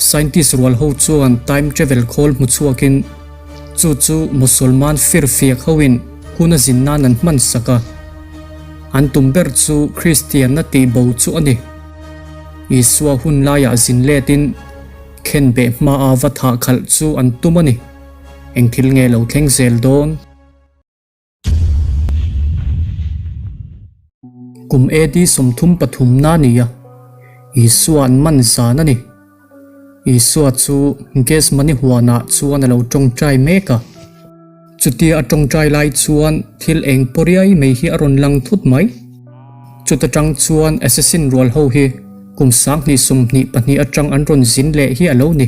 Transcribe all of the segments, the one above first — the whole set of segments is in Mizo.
Scientist rual ho chuan time travel khawl hmu chhuakin chu chu Mosolman firfiak hoin hun a zin nan an hman sak a. An tum ber chu Kristianna tih bo chu a ni. Isua hun laiah zin letin khenbeh hmaa va thah khalh chu an tum a ni. Eng thil nge lo thleng zel dawn? Kum AD 33 na nia, Isua an man zan a ni. Isua chu Gethsemane huanah chuan a lo tawngtai mek a. Chutia a tawngtai lai chuan thil eng pawh riai mai hi a rawn lang thut mai. Chuta tang chuan assassin rual ho hi kum 2022 atang an rawn zin leh hi a lo ni.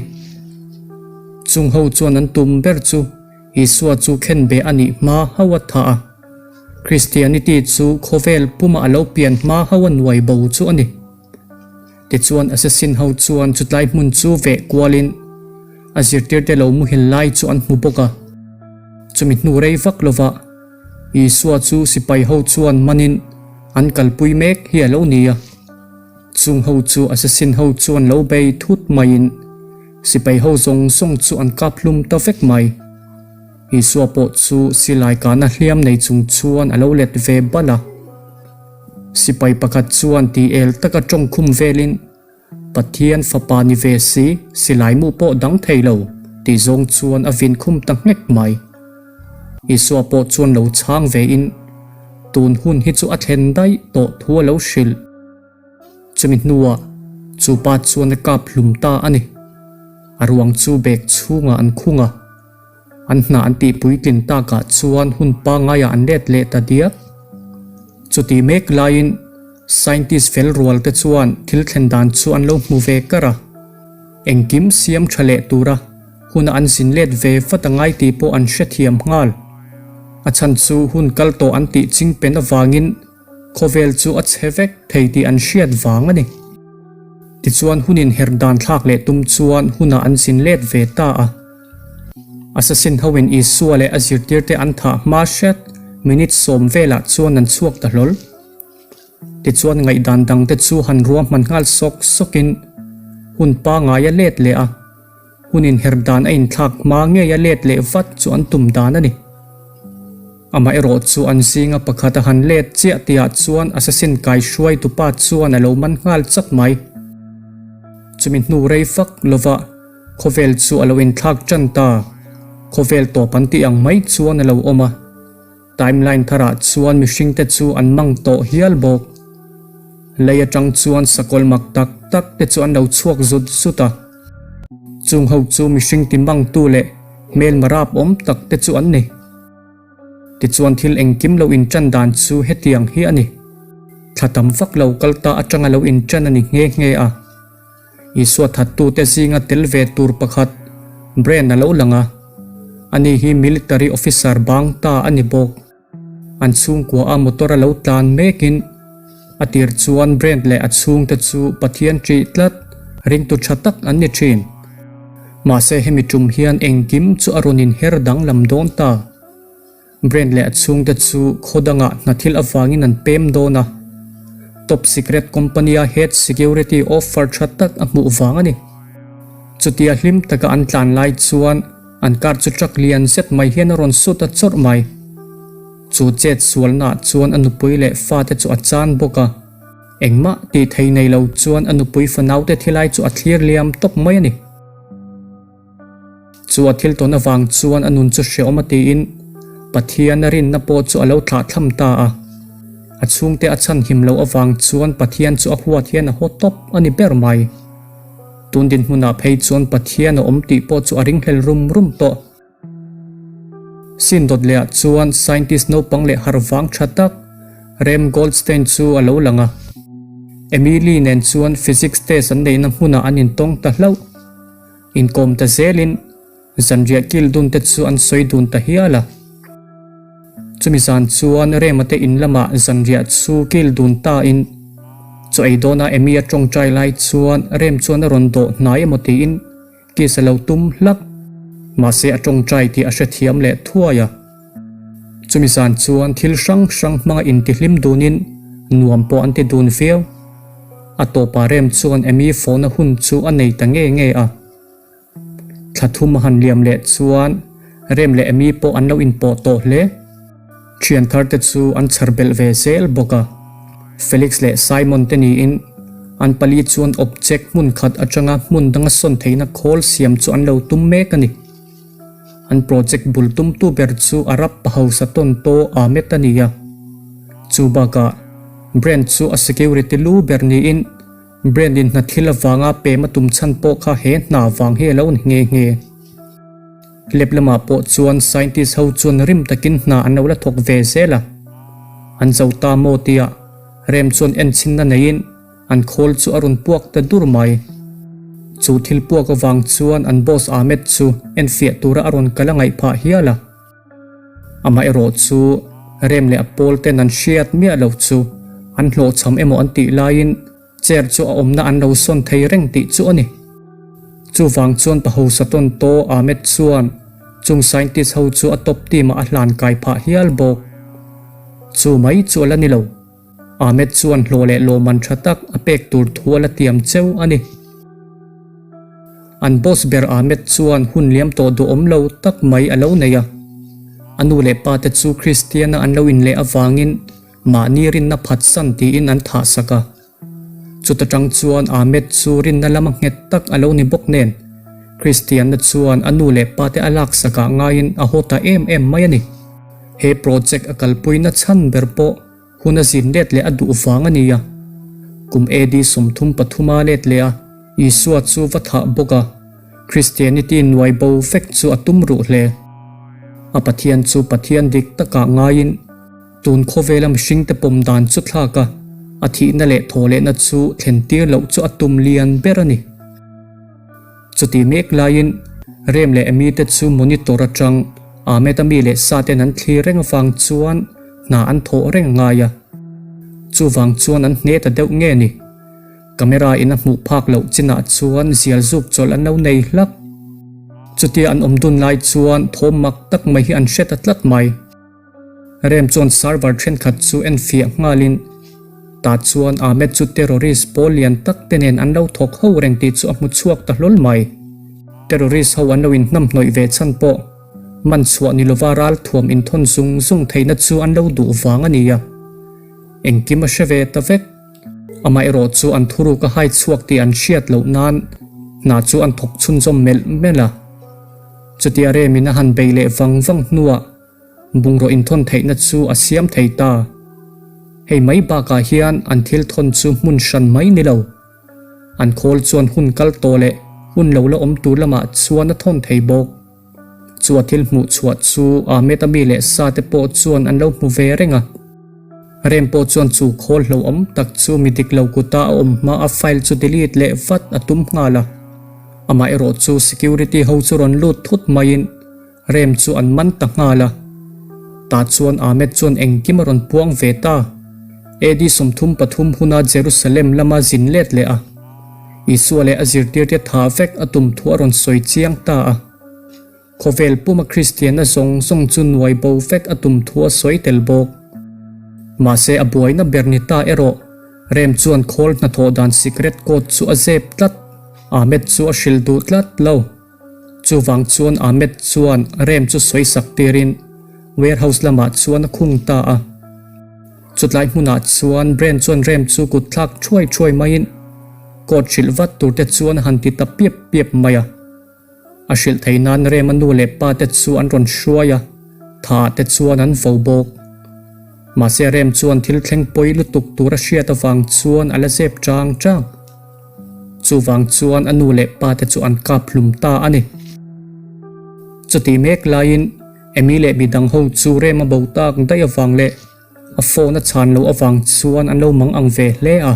Chung ho chuan an tum ber chu Isua chu khenbeh a nih hma hauh a thah a. Christianity chu khawvel puma a lo pian hma hauh a nuai bo chu a ni. Tichuan assassin ho chuan chutlai hmun chu veh kualin a zirtirte lo muhil lai chu an hmu bawk a. Chumi hnu rei vak lovah Isua chu sipai ho chuan manin an kalpui mek hi a lo ni a. Chung ho chu assassin ho chuan lo bei thut maiin Sipai ho zawng zawng chu an kap hlum ta vek mai. Isua pawh chu silai kahna hliam nei chung chuan a lo let ve bal a. Sipai pakhat chuan ti el taka tawngkhum velin, Pathian fapa ni ve si, silai mu pawh dang thei lo, tih zawng chuan a vin khum ta nghek mai. Isua pawh chuan lo chhang vein, Tun hun hi chu a thlen daih tawh thu a lo hrilh. Chumi hnuah chu pa chuan a kap hlum ta a ni. A ruang chu bag chhungah an khung a, an hna an tih puitlin takah chuan hun pangaiah an let leh ta diak. Chutih mek laiin scientist fel rual te chuan thil thlen dan chu an lo hmu ve kar a, engkim siam tha leh tura huna an zin let ve vat a ngai tih pawh an hrethiam nghal. A chhan chu hun kal tawh an tih chingpen avangin Khawvel chu a chhe vek thei tih an hriat vang a ni. Tichuan hun inher dan thlak leh tum chuan hunah an zin let ve ta a. Assassin hoin Isua leh a zirtirte an thah hma hret minute sawm velah chuan an chhuak ta hlawl. Tichuan ngaihdan dangte chu han ruahman nghal sawk sawkin hun pangaia let leh a. Hun inher dan a inthlak hma ngeia let leh vat chu an tum dan a ni. Amaherawh chu an zinga pakhat a han let chiah tihah chuan assassin kai hruaitu pa chuan a lo man nghal chak mai. Chumi hnu rei fak lova khawvel chu a lo inthlak tan ta. Khawvel tawp an tih ang mai chuan a lo awm a. Timeline tharah chuan mihringte chu an mang tawh hial bawk. Lei atang chuan sakawlh mak tak tak te chu an lo chhuak zut zut a. Chung ho chu mihring ti mangtu leh hmelma rap awm tak te chu an ni. Tichuan thil engkim lo inṭan dan chu hetiang hi a ni. Thla tam vak lo kal ta atanga lo inṭan a ni nghe nghe a. Isua thattute zinga tel ve tur pakhat Bren a lo lang a. Ani hi military officer bang ta a ni bawk. An chhungkua a motor a lo tlan mekin a tir chuan Brent leh a chhungte chu Pathian ṭih tlat ringtu ṭha tak an ni ṭhin. Mahse hemi ṭum hian engkim chu a rawn inher danglam dawn ta. Brent leh a chhungte chu khaw dangah hna thil avangin an pem dawn a, top secret company a head security offer ṭha tak a hmuh vang a ni. Chutia hlim taka an tlan lai chuan An car chu truck lian zet mai hian a rawn sut a chawrh mai. Chu chet sualnaah chuan a nupui leh fate chu a chan bawk a. Engmah tih thei nei lo chuan a nupui fanaute thilai chu a thlir liam tawp mai a ni. Chu a thil tawn avang chuan a nun chu hreawm a tiin Pathian a rinna pawh chu a lo thlahthlam ta a. A chhungte a chhan him loh avang chuan Pathian chu a huat hian a haw tawp a ni ber mai. Tun dinhmunah phei chuan Pathian a awm tih pawh chu a ringhlel rum rum tawh. Sin dawt lehah chuan scientist naupang leh harh vang tha tak Rem Goldstein chu a lo lang a. Emily nen chuan physics test an neihna hmunah an intawng ta hlauh. Inkawm ta zelin Zanriah kil dun te chu an sawi dun ta hial a. Chumi zan chuan Rema te in lamah zanriah chu kil dun ta in chaw ei dawna Amy a tawngtai lai chuan Rem chuan a rawn dawh hnai emaw tiin kiss a lo tum hlak. Mahse a tawngtai tih a hrethiam leh thuai a. Chumi zan chuan thil hrang hrang hmanga intihlim dunin nuam pawh an ti dun viau. A tawpah Rem chuan Amy fawhna hun chu a nei ta nge nge a. Thla thum a han liam leh chuan Rem leh Amy pawh an lo inpawh tawh hle. Thian thar te chu an chhar belh ve zel bawk a. Felix leh Simon te niin an pali chuan object hmun khat atanga hmun danga sawn theihna khawl siam chu an lo tum mek a ni. An project bul tumtu ber chu Arab pa hausa tawn taw Ahmed a ni a. Chu bakah Brand chu a security lu ber niin Brand in hna thil avanga pem a tum chhan pawh kha he hna vang hi a lo ni nghe nghe. Lab lamah pawh chuan scientist ho chuan rim takin hna an lo la thawk ve zel a. An zo ta maw tia Rem chuan enchinna neiin an khawl chu a rawn puak ta dur mai. Chu thil puak avang chuan an boss Ahmed chu enfiah tura a rawn kal a ngaih phah hial a. Amaherawh chu Rem leh a pawl ten an hriat miah loh chu an hlawhchham emaw an tih laiin Chair chu a awmna an lo sawn thei reng tih chu a ni. Chuvang chuan Pahosa tawn taw Ahmed chuan chung scientist ho chu a top team ah a hlan kai phah hial bawk. Chu mai chu a la ni lo. Ahmed chuan hlawh leh lawmman tha tak a pek tur thu a la tiam cheu a ni. An boss ber Ahmed chuan hun liam tawh duhawm lo tak mai a lo nei a. A nu leh pa te chu Kristiana an lo inleh avangin Mahni rinna phatsan tiin an thahsak a. Chuta tang chuan Ahmed chu rinna lama nghet tak a lo ni bawk nen, Kristianna chuan a nu leh pate a laksakah ngaiin a haw ta em em mai a ni. He project a kalpuina chhan ber pawh hun a zin let leh a duh vang a ni a. Kum AD 33 a let leh a, Isua chu va thah bawk a, Christianity nuai bo vek chu a tum ruh hle. A Pathian chu Pathian dik takah ngaiin, Tun khawvela mihringte pawm dan chu thlak a, a thihna leh thawhlehna chu thlen tir loh chu a tum lian ber a ni. Chuti mek laiin Rem leh Amy te chu monitor atang Ahmed a mi leh sa ten an thlir reng avang chuan hna an thawh reng a ngai a. Chuvang chuan an hne ta deuh nge ni. Camera in a hmuh phak loh chinah chuan zial zuk chawlh an lo nei hlak. Chutia an awm dun lai chuan thawm mak tak mai hi an hre ta tlat mai. Rem chuan server thenkhat chu en fiah nghalin tah chuan Ahmed chu terrorist pawl lian tak te nen an lo thawk ho reng tih chu a hmu chhuak ta hlawl mai. Terrorist ho an lo inhnamhnawih ve chhan pawh man chhuah ni lova ralthuam inthawn zung zung theihna chu an lo duh vang a ni a. Engkim a hre ve ta vek. Amaherawh chu an thuruk a hai chhuak tih an hriat loh nan hna chu an thawk chhunzawm melh melh a. Chutia Remin a han bei leh vang vang hnuah Bungraw inthawn theihna chu a siam thei ta. Hei mai bakah hian an thil thawn chu hmun hran mai ni lo. An khawl chuan hun kal tawh leh hun lo la awm tur lamah chuan a thawn thei bawk. Chu a thil hmuh chhuah chu Ahmed-a mi leh sa te pawh chuan an lo hmu ve reng a. Rem pawh chuan chu khawl hlauhawm tak chu mi dik lo kuta a awm hma a file chu delete leh vat a tum nghal a. Amaherawh chu security ho chu rawn lut thut maiin Rem chu an man ta nghal a. Tah chuan Ahmed chuan engkim a rawn puang ve ta. AD 33 huna Jerusalem lama zin let leh a, Isua leh a zirtirte tha vek a tum thu a rawn sawi chiang ta a. Khawvel puma Kristianna zawng zawng chu nuai bo vek a tum thu a sawi tel bawk. Mahse a buaina ber ni ta erawh Rem chuan khawl hnathawh dan secret code chu a zep tlat. Ahmed chu a hrilh duh tlat lo. Chuvang chuan Ahmed chuan Rem chu sawi sak tirin warehouse lamah chuan a khung ta a. Chutlai hmunah chuan Brent chuan Rem chu kut thlak thuai thuai maiin court hrilh vat tur te chuan a han ti ta piap piap mai a. A hrilh thei nan Rem a nu leh pa te chu an rawn hruai a, tha ah te chuan an vo bawk. Mahse Rem chuan thil thleng pawi lutuk tur a hriat avang chuan a la zep chang chang. Chuvang chuan a nu leh pa te chu an kap hlum ta a ni. Chutih mek laiin Amy leh midang ho chu rem a bo tak daih avang leh a phone a chhan loh avang chuan an lo mang ang ve hle a.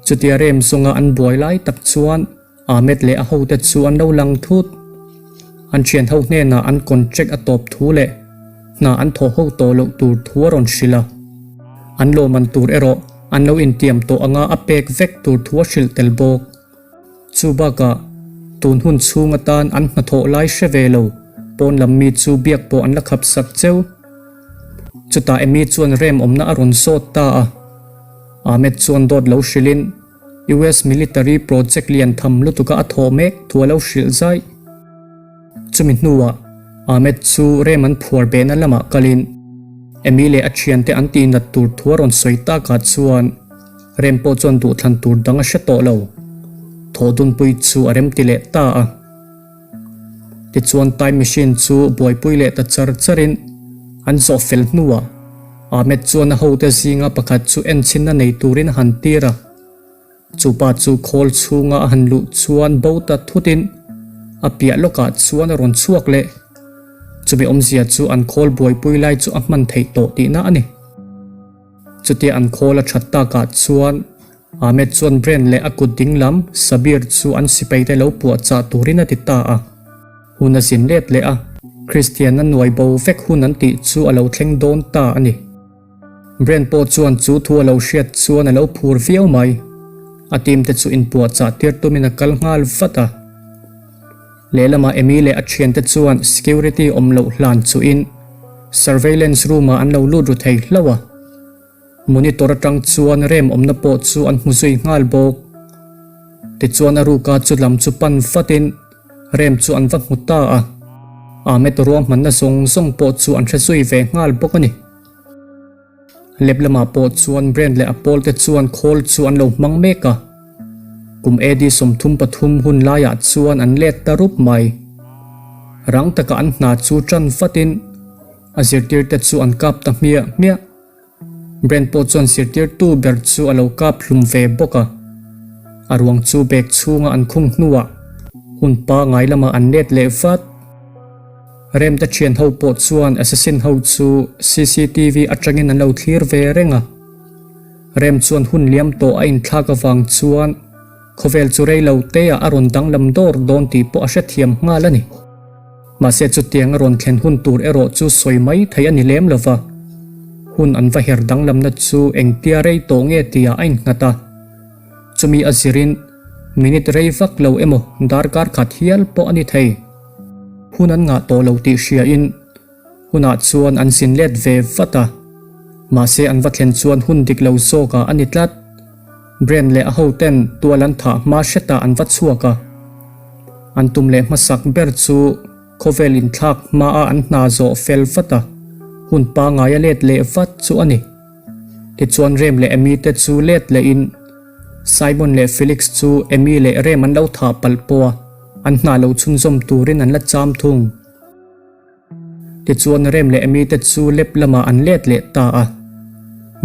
Chutia rem zawnga an buai lai tak chuan Ahmed leh a hote chu an lo lang thut. An thian ho hnenah an contract a tawp thu leh hna an thawh ho tawh loh tur thu a rawn hrilh a. An lawmman tur erawh an lo intiam tawh anga a pek vek tur thu a hrilh tel bawk. Chu bakah tun hun chhung atan an hnathawh lai hre ve lo pawn lam mi chu biak pawh an la khap sak cheu. Chutah Amy chuan rem awmna a rawn zawt ta a. Ahmed chuan dawt lo hrilhin US military project lian tham lutuka a thawh mek thu a lo hrilh zai. Chumi hnuah Ahmed chu rem an phuar behna lamah kalin Amy leh a thiante an tihnat tur thu a rawn sawi takah chuan rem pawh chuan duhthlan tur dang a hre tawh lo. Thawhdunpui chu a remti leh ta a. Tichuan time machine chu buaipui leh ta char charin an zawh fel hnuah Ahmed chuan a hote zinga pakhat chu enchhinna nei turin a han tir a. Chu pa chu khawl chhunga a han luh chuan bo ta thutin a piah lawkah chuan a rawn chhuak leh. Chumi awmzia chu an khawl buaipui lai chu a hman theih tawh tihna a ni. Chutia an khawl a that takah chuan Ahmed chuan Brent leh a kut ding lam Sabir chu an sipaite lo puahchah turin a ti ta a. Hun a zin let leh a, Kristianna nuai bo vek hun an tih chu a lo thleng dawn ta a ni. Brent pawh chuan chu thu a lo hriat chuan a lo phur viau mai. A team te chu inpuahchah tir tumin a kal nghal vat a. Lehlamah Amy leh a thiante chuan security awm loh hlan chuhin surveillance room ah an lo lut ru thei hlauh a. Monitor atang chuan rem awmna pawh chu an hmu zui nghal bawk. Tichuan a ruka chu lam chu pan vatin rem chu an va hmu ta a. Ahmed ruahmanna zawng zawng pawh chu an hre zui ve nghal bawk a ni. Lab lamah pawh chuan Brent leh a pawlte chuan khawl chu an lo hmang mek a. Kum AD 33 hun laiah chuan an let ta rup mai. Rang taka an hna chu tan vatin a zirtirte chu an kap ta hmiah hmiah. Brent pawh chuan zirtirtu ber chu a lo kap hlum ve bawk a. A ruang chu bag chhunga an khung hnuah hun pangai lamah an let leh vat. Remte thian ho pawh chuan assassin ho chu cctv atangin an lo thlir ve reng a. Rem chuan hun liam tawh a inthlak avang chuan khawvel chu rei lo te ah a rawn danglam dawr dawn tih pawh a hrethiam nghal a ni. Mahse chutiang a rawn thlen hun tur erawh chu sawi mai theih a ni lem lo va. Hun an va her danglamna chu engtia rei tawh nge tihah a innghat a. Chumi a zirin minute rei vak lo emaw darkar khat hial pawh a ni thei. Hun an ngah tawh lo tih hriain hunah chuan an zin let ve vat a, mahse an va thlen chuan hun dik lo zawkah a ni tlat. Brent leh a hoten tual an thah hma hretah an va chhuak a, an tum leh hmasak ber chu khawvel inthlak hmaa an hna zawh fel vat a, hun pangaia let leh vat chu a ni. Tichuan Rem leh Amy te chu let lehin Simon leh Felix chu Amy leh Rem an lo thah palh pawh a, an hna lo chhunzawm turin an la cham thung. Tichuan Rem leh Amy te chu lep lamah an let leh ta a.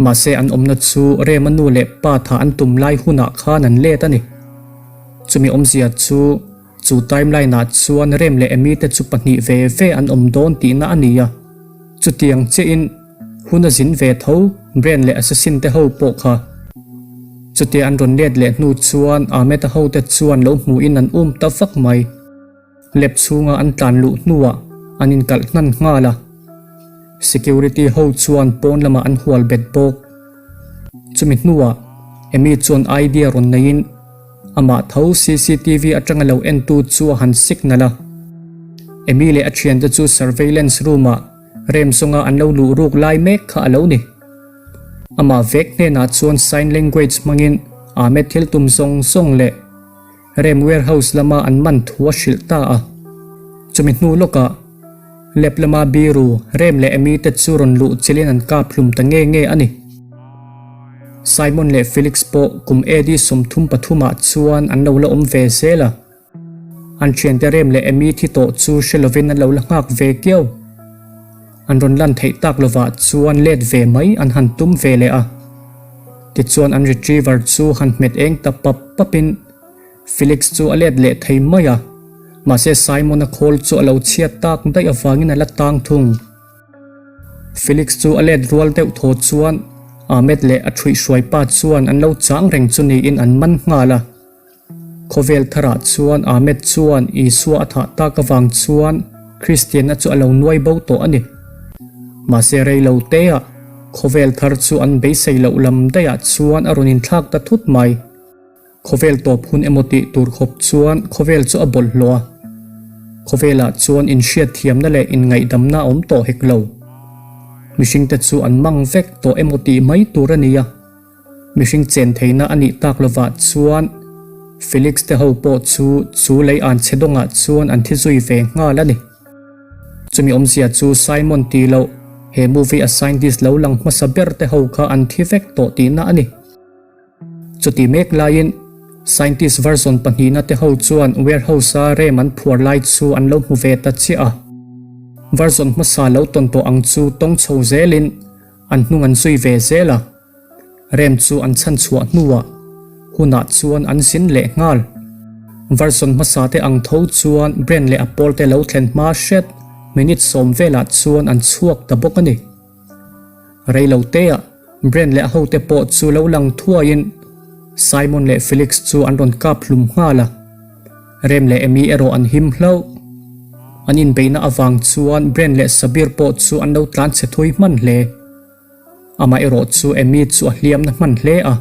Mahse an awmna chu Rema nu leh pa thah an tum lai hunah khan an let a ni. Chumi awmzia chu chu timeline ah chuan Rem leh Amy te chu pahnih ve ve an awm dawn tihna a ni a. Chutiang chiahin hun a zin ve tho Brand leh Assassin te ho pawh kha. Chutia an rawn let leh hnu chuan Ahmed-a hote chuan lo hmuhin an um ta vak mai. Lab chhunga an tlan luh hnuah an inkalh hnan nghal a. Security ho chuan pawn lamah an hual bet bawk. Chumi hnuah Amy chuan idea rawn neiin amah tho cctv atanga lo entu chu a han signal a. Amy leh a thiante chu surveillance room-ah rem zawnga an lo luh ruk lai mek kha a lo ni. Amah vek hnenah chuan sign language hmangin Ahmed thil tum zawng zawng leh Rem warehouse lama an man thu a hrilh ta a. Chumi hnu lawkah lab lama biru Rem leh Amy te chu rawn luh chilhin an kap hlum ta nge nge a ni. Simon leh Felix pawh kum AD 33 ah chuan an lo la awm ve zel a. An thiante Rem leh Amy thi tawh chu hre lovin an lo la nghak ve kiau. An rawn lan theih tak lovah chuan let ve mai an han tum ve leh a. Tichuan an retriever chu han hmet eng ta pap papin Felix chu a let leh thei mai a, mahse Simon-a khawl chu a lo chhiat tak daih avangin a la tang thung. Felix chu a let rual deuh thaw chuan Ahmed leh a thuihhruai pa chuan an lo chang reng chu niin an man nghal a. Khawvel tharah chuan Ahmed chuan Isua a thah tak avang chuan Kristianna chu a lo nuai bo tawh a ni. Mahse rei lo teah khawvel thar chu an beisei loh lam daihah chuan a rawn inthlak ta thut mai. Khawvel tawp hun emaw tih tur khawp chuan khawvel chu a bawlhhlawh a. Khawvelah chuan inhriatthiamna leh inngaihdamna a awm tawh hek lo. Mihringte chu an mang vek tawh emaw tih mai tur a ni a. Mihring chen theihna a nih tak lovah chuan. Felix te ho pawh chu chu lei an chhe dawngah chuan an thi zui ve nghal a ni. Chumi awmzia chu Simon tih loh he movie a scientist lo lang hmasa ber te ho kha an thi vek tawh tihna a ni. Chuti mek laiin scientist version pahnihna te ho chuan warehouse a rem an phuar lai chu an lo hmu ve ta chiah a. Version hmasa lo tawn tawh ang chu tawng chho zelin an hnung an zui ve zel a. Rem chu an chhan chhuah hnuah hunah chuan an zin leh nghal. Version hmasa te ang tho chuan Brand leh a pawl te lo thlen hma hret minute sawm velah chuan an chhuak ta bawk a ni. Rei lo teah Brand leh a hote pawh chu lo lang thuaiin Simon leh Felix chu an rawn kap hlum nghal a. Rem leh Amy erawh an him hlauh. An inbeihna avang chuan Brand leh Sabir pawh chu an lo tlanchhe thui hman hle. Amah erawh chu Amy chu a hliamna hman hle a.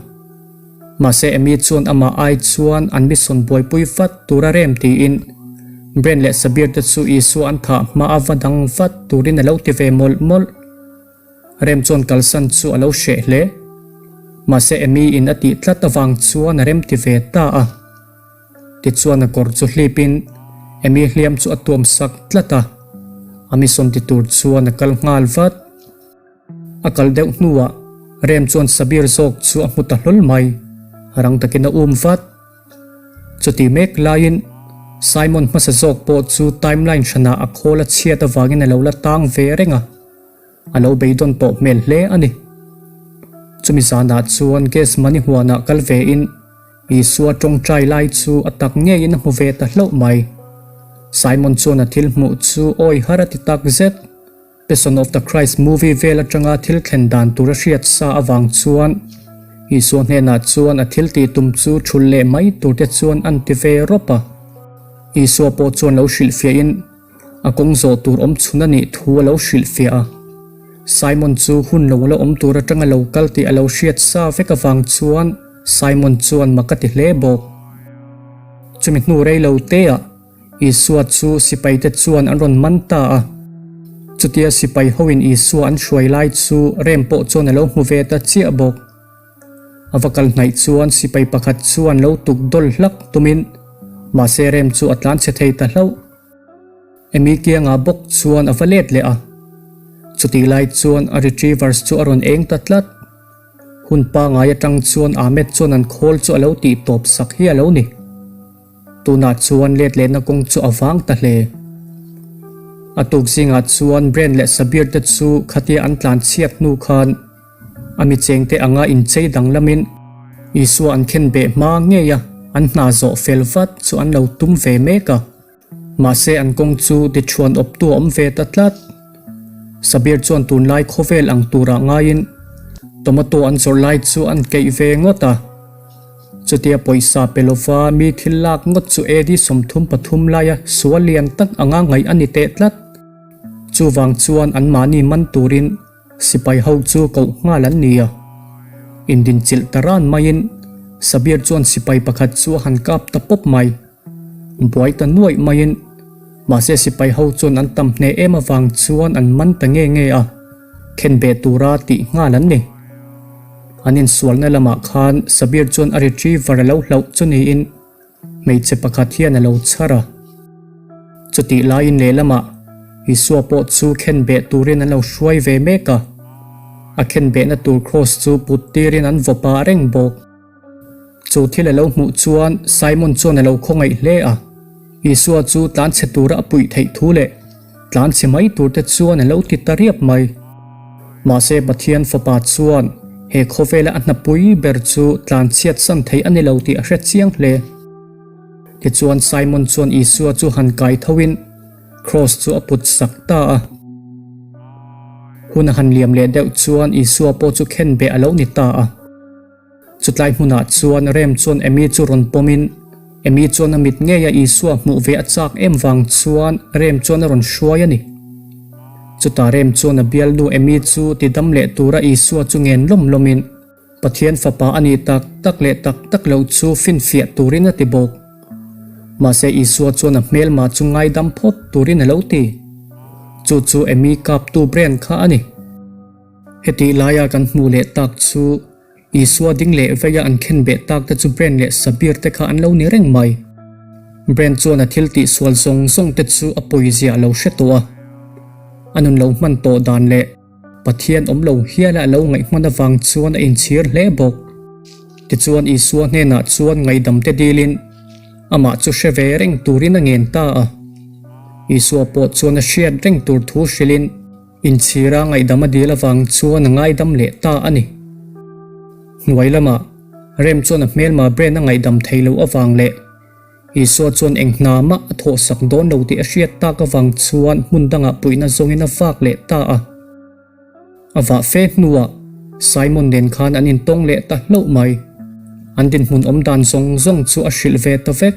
Mahse Amy chuan amah ai chuan an mission buaipui vat tura rem tiin Brent leh Sabir te chu Isua an thah hma a va dang vat turin a lo ti ve mawlh mawlh. Rem chuan kalsan chu a lo hreh hle. Mahse Amy in a tih tlat avang chuan a rem ti ve ta a. Tichuan a kawr chu hlipin Amy hliam chu a tuam sak tlat a. A mission ti tur chuan a kal nghal vat. A kal deuh hnuah Rem chuan Sabir zawk chu a hmu ta hlawl mai, rang takin a um vat. Chuti mek laiin Simon hmasa zawk pawh chu timeline hranah a khawl a chhiat avangin a lo la tang ve reng a, a lo beidawn tawh hmel hle a ni. Chumi zanah chuan Gethsemane huanah kal vein Isua tawngtai lai chu a tak ngeiin a hmu ve ta hlauh mai. Simon chuan a thil hmuh chu awi har a ti tak zet. Passion of the Christ movie vel atanga thil thlen dan tur a hriat sa avang chuan Isua hnenah chuan a thil tih tum chu thul leh mai tur te chuan an ti ve rawp a. Isua pawh chuan lo hrilhfiahin a kawng zawh tur awm chhun a nih thu a lo hrilhfiah a. Simon chu hun lo la awm tur atanga lo kal tih a lo hriat sa vek avang chuan Simon chuan mak a ti hle bawk. Chumi hnu rei lo teah Isua chu sipaite chuan an rawn man ta a. Chutia sipai hoin Isua an hruai lai chu rem pawh chuan a lo hmu ve ta chiah bawk. A va kal hnaih chuan sipai pakhat chuan lo tuk dawl hlak tumin mahse rem chu a tlan chhe thei ta hlauh. Amy kiangah bawk chuan a va let leh a. Chutih lai chuan a retrievers chu a rawn eng ta tlat. Hun pangai atang chuan Ahmed chuan an khawl chu a lo tih tawp sak hi a lo ni. Tunah chuan let lehna kawng chu a vang ta hle. A tuk zingah chuan Brent leh Sabir te chu khatia an tlan chhiat hnu khan a mi chengte anga inchei danglamin Isua an khen beh hma ngei a, an hna zawh fel vat chu an lo tum ve mek a. Mahse an kawng chu tichhuan awptu a awm ve ta tlat. Sabir chuan tunlai khawvel ang turah ngaiin tomato an zawrh lai chu an keih ve ngawt a. Chutia pawisa pe lova mi thil lak ngawt chu AD 33 laia sual lian tak anga ngaih a ni teh tlat. Chuvang chuan anmahni man turin sipai ho chu koh nghal an ni a. Indinchilh ta ran maiin Sabir chuan sipai pakhat chu a han kap ta pawp mai. Buai ta nuaih maiin mahse sipai ho chuan an tam hneh em avang chuan an man ta nge nge a, khenbeh tura tih nghal an ni. An insualna lamah khan Sabir chuan a retriever a lo hlauh chu niin hmeichhe pakhat hian a lo chhar a. Chutih laiin lehlamah Isua pawh chu khenbeh turin an lo hruai ve mek a, a khenbehna tur kraws chu put tirin an vaw pah reng bawk. Chu thil a lo hmuh chuan Simon chuan a lo khawngaih hle a, Isua chu tlanchhe tura a puih theih thu leh tlanchhe mai turte chuan a lo ti ta riap mai. Mahse Pathian Fapa chuan he khawvela a hnapui ber chu tlanchhiat san theih a ni lo tih a hre chiang hle. Tichuan Simon chuan Isua chu han kai thoin Kraws chu a put sak ta a. Hun a han liam leh deuh chuan Isua pawh chu khenbeh a lo ni ta a. Chutlai hmunah chuan Rem chuan Amy chu rawn pawmin, Amy chuan a mit ngeia Isua hmuh ve a chak em vang chuan Rem chuan a rawn hruai a ni. Chutah Rem chuan a bialnu Amy chu tidam leh tura Isua chu ngen lawm lawmin, Pathian fapa a nih tak tak leh tak tak loh chu finfiah turin a ti bawk. Mahse Isua chuan a hmelma chu ngaidam phawt turin a lo ti. Chu chu Amy kaptu Brand kha a ni. Hetih laia kan hmuh leh tak chu. Isua ding leh veia an khenbeh tak te chu Brent leh Sabir te kha an lo ni reng mai. Brent chuan a thil tihsual zawng zawng te chu a pawizia a lo hre tawh a. A nun lo hman tawh dan leh Pathian awm lo hiala a lo ngaih hman avang chuan a inchhir hle bawk. Tichuan Isua hnenah chuan ngaihdam te dilin amah chu hre ve reng turin a ngen ta a. Isua pawh chuan a hriat reng tur thu hrilhin inchhira ngaihdam a dil avang chuan a ngaidam leh ta a ni. Hnuai lamah Rem chuan a hmelma Bren a ngaihdam thei loh avang leh Isua chuan eng hna mah a thawhsak dawn lo tih a hriat tak avang chuan hmun dangah puihna zawngin a vak leh ta a. A vah fe hnuah Simon nen khan an intawng leh ta hlauh mai. An dinhmun awm dan zawng zawng chu a hrilh ve ta vek.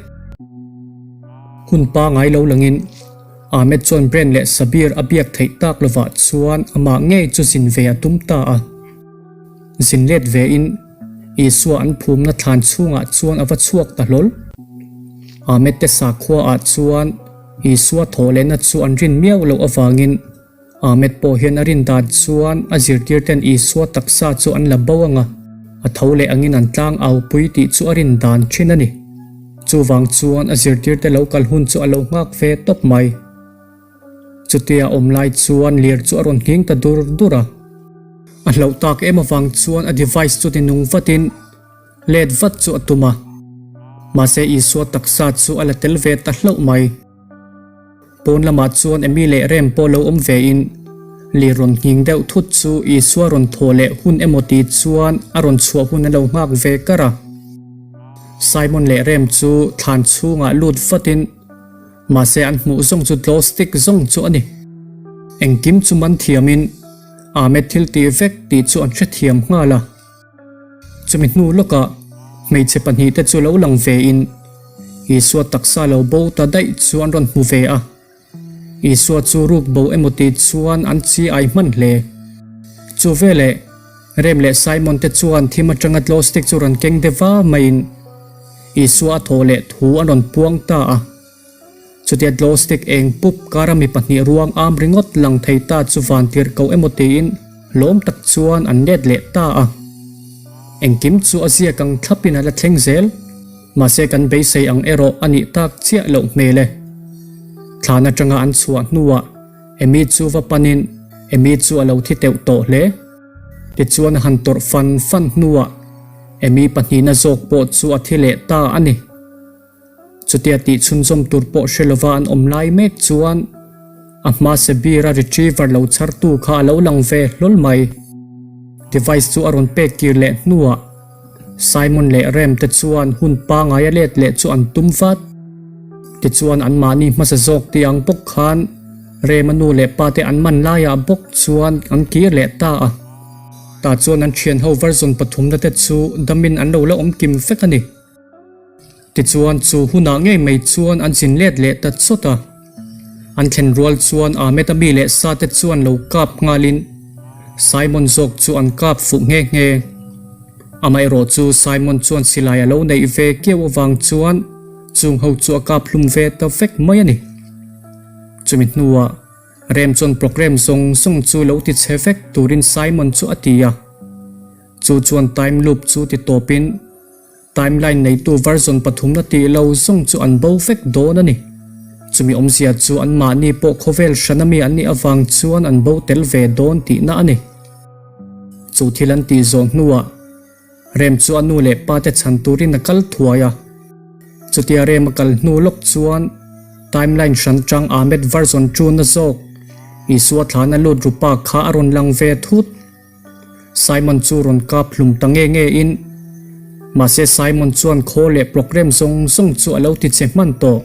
Hun pangai lo langin Ahmed chuan Bren leh Sabir a biak theih tak lovah chuan amah ngei chu zin ve a tum ta a. Zin let vein Isua an phumna thlan chhungah chuan a va chhuak ta hlawl. Ahmed te sakhua ah chuan Isua thawh lehna chu an rin miau loh avangin Ahmed pawh hian a rin dan chuan a zirtir ten Isua taksa chu an la bo anga, a tho leh angin an tlang au pui tih chu a rin dan thin a ni. Chuvang chuan a zirtir te lo kal hun chu a lo nghak ve tawp mai. Chutia awm lai chuan lir chu a rawn nghing ta dur dur a. A hlauh tak em avang chuan a device chu ti nung vatin let vat chu a tum a. Mahse Isua taksa chu a la tel ve ta hlauh mai. Pawn lamah chuan Amy leh Rem pawh lo awm vein lir rawn nghing deuh thut chu Isua rawn thaw leh hun emaw ti chuan a rawn chhuah hun a lo nghak ve kar a. Simon leh Rem chu thlan chhungah lut vatin Mahse an hmuh zawng chu glow stick zawng chu a ni. Engkim chu man thiamin Ahmed thil tih vek tih chu an hrethiam nghal a. Chumi hnu lawkah hmeichhe pahnihte chu lo lang vein Isua taksa lo bo ta daih chu an rawn hmu ve a. Isua chu ruk bo emaw tih chuan an chi ai hman hle. Chu veleh Rem leh Simon te chuan thim atanga glow stick chu rawn keng deuh va maiin Isua a thawh leh thu an rawn puang ta a. Chutia glow stick eng pup kara mi pahnih ruang am ringawt lang thei ta chu van tirh ko emaw tiin lawm tak chuan an let leh ta a. Engkim chu a ziak ang thlapin a la thleng zel. Mahse kan beisei ang erawh a nih tak chiah loh hmel e. Thlan atanga an chhuah hnuah Amy chu va panin Amy chu a lo thi teuh tawh hle. Tichuan a han tawrh fan fan hnuah Amy pahnihna zawk pawh chu a thi leh ta a ni. Chutia tih chhunzawm tur pawh hre lova an awm lai mek chuan a hma Sebira retriever lo chhartu kha a lo lang ve hlawl mai. Device chu a rawn pek kir leh hnuah Simon leh Rem te chuan hun pangai a let leh chu an tum vat. Tichuan anmahni hmasa zawk tih ang bawk khan Rema nu leh pa te an man laiah bawk chuan an kir leh ta a. Tah chuan an thian ho version pathumna te chu damin an lo la awm kim vek a ni. Tichuan chu hunah ngei mai chuan an zin let leh ta chawt a. An thlen rual chuan Ahmed a mi leh sa te chuan lo kap nghalin Simon zawk chu an kap fuh nghe nghe. Amaherawh chu Simon chuan silai a lo neih ve kiau avang chuan chung ho chu a kap hlum ve ta vek mai a ni. Chumi hnuah Rem chuan programme zawng zawng chu lo ti chhe vek turin Simon chu a ti a. Chu chuan time loop chu ti tawpin Timeline neitu version pathumna tih lo zawng chu an bo vek dawn a ni. Chumi awmzia chu anmahni pawh khawvel hrana mi an nih avang chuan an bo tel ve dawn tihna a ni. Chu thil an tih zawh hnuah Rem chu a nu leh pa te chhan turin a kal thuai a. Chutia Rem a kal hnu lawk chuan timeline hran chang Ahmed version tuna zawk Isua thlana lut rupa kha a rawn lang ve thut. Simon chu rawn kap hlum ta nge nge in, mahse Simon chuan khaw leh program zawng zawng chu a lo ti che hman tawh.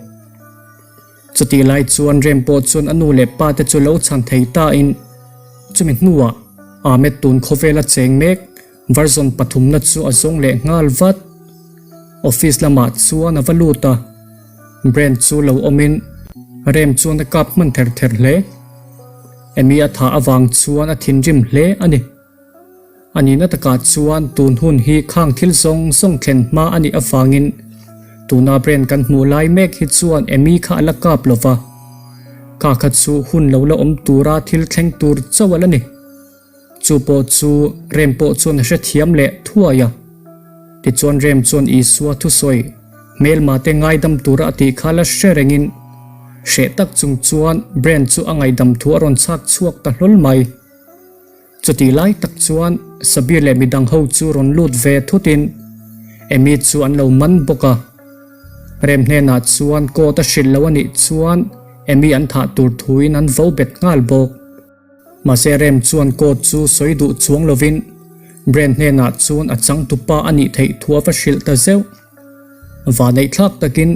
Chutih lai chuan Rem pawh chuan a nu leh pa te chu lo chhan thei ta in, chumi hnuah Ahmed tun khawvela cheng mek version pathumna chu a zawng leh nghal vat. Office lamah chuan a va lut a, Brand chu lo awm in Rem chuan a kap hman ther ther hle. Amy a thah avang chuan a thinrim hle a ni. A nihna takah chuan tun hun hi khang thil zawng zawng thlen hma a nih avangin tuna brand kan hmuh lai mek hi chuan Amy kha a la kap lo va, ka kha chu hun lo la awm tura thil thleng tur chauh a la ni. Chu pawh chu Rem pawh chuan a hrethiam leh thuai a. Tichuan Rem chuan Isua thusawi hmelma te ngaidam tura a tih kha la hre rengin hreh tak chung chuan Brand chu a ngaihdam thu a rawn chhak chhuak ta hlawl mai. Chutih lai tak chuan Sabir leh midang ho chu rawn lut ve thutin Amy chu an lo man bawk a. Rem hnenah chuan court a hrilh lo a nih chuan Amy an thah tur thuin an vo bet nghal bawk. Mahse Rem chuan court chu sawi duh chuang lovin Brand hnenah chuan a changtupa a nih theih thu a va hrilh ta zeuh. Vaneih thlak takin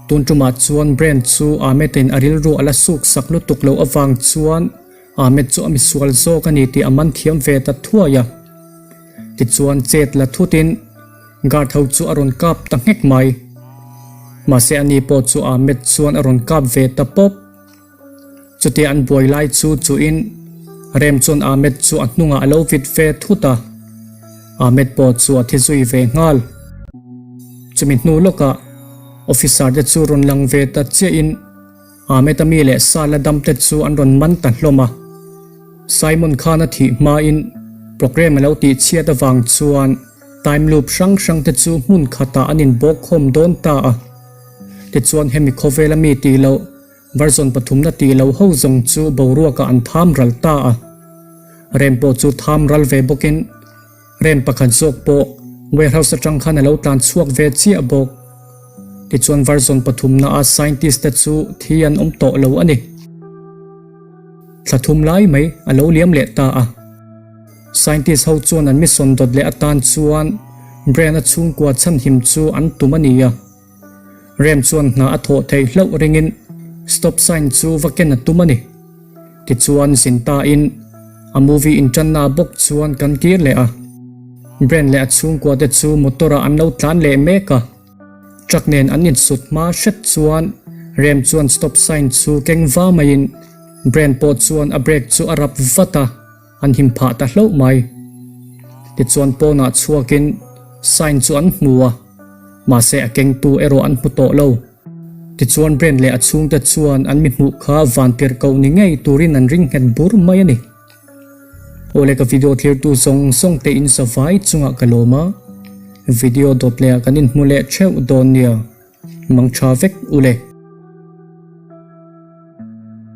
tun tumah chuan Brand chu Ahmed-in a rilru a la suk sak lutuk loh avang chuan Ahmed chu a misual zawk a ni tih a man thiam ve ta thuai a. Tichuan chet la thutin guard ho chu a rawn kap ta nghek mai. Mahse ani pawh chu Ahmed chuan a rawn kap ve ta pawp. Chutia an buai lai chu chuhin Rem chuan Ahmed chu a hnungah a lo vit ve thut a. Ahmed pawh chu a thi zui ve nghal. Chumi hnu lawkah officer te chu rawn lang ve ta chiahin Ahmed-a mi leh Sala damte chu an rawn man ta hlawm a. Simon khan a thih hmain programme a lo tih chhiat avang chuan time loop hrang hrang te chu hmun khatah an inbawk khawm dawn ta a. Tichuan hemi khawvela mi tih loh version pathumna tih loh ho zawng chu boruakah an tham ral ta a. Rem pawh chu tham ral ve bawkin Rem pakhat zawk pawh warehouse atang khan a lo tlan chhuak ve chiah bawk. Tichuan version pathumna a scientist te chu thi an awm tawh lo a ni. Thla thum lai mai a lo liam leh ta a. Scientist ho chuan an mission dawt leh atan chuan Brian-a chhungkua chhanhim chu an tum a ni a. Rem chuan hna a thawh theih hlauh ringin stop sign chu va ken a tum a ni. Tichuan zin tain a movie inṭanna bawk chuan kan kir leh a. Brand leh a chhungkua te chu motor ah an lo tlan leh mek a. Truck nen an insut hma hret chuan Rem chuan stop sign chu keng va maiin Brand pawh chuan a brake chu a rap vat a. An him phah ta hlauh mai. Tichuan pawnah chhuakin sign chu an hmu a, mahse a kengtu erawh an hmu tawh lo. Tichuan Brent leh a chhungte chuan an mi hmuh kha vantir koh ni ngei turin an ring nghet bur mai a ni. Awle ka video thlirtu zawng zawng te in zavai chungah ka lawm a, video dawt lehah kan inhmu leh theuh dawn nia. Mang tha vek ule.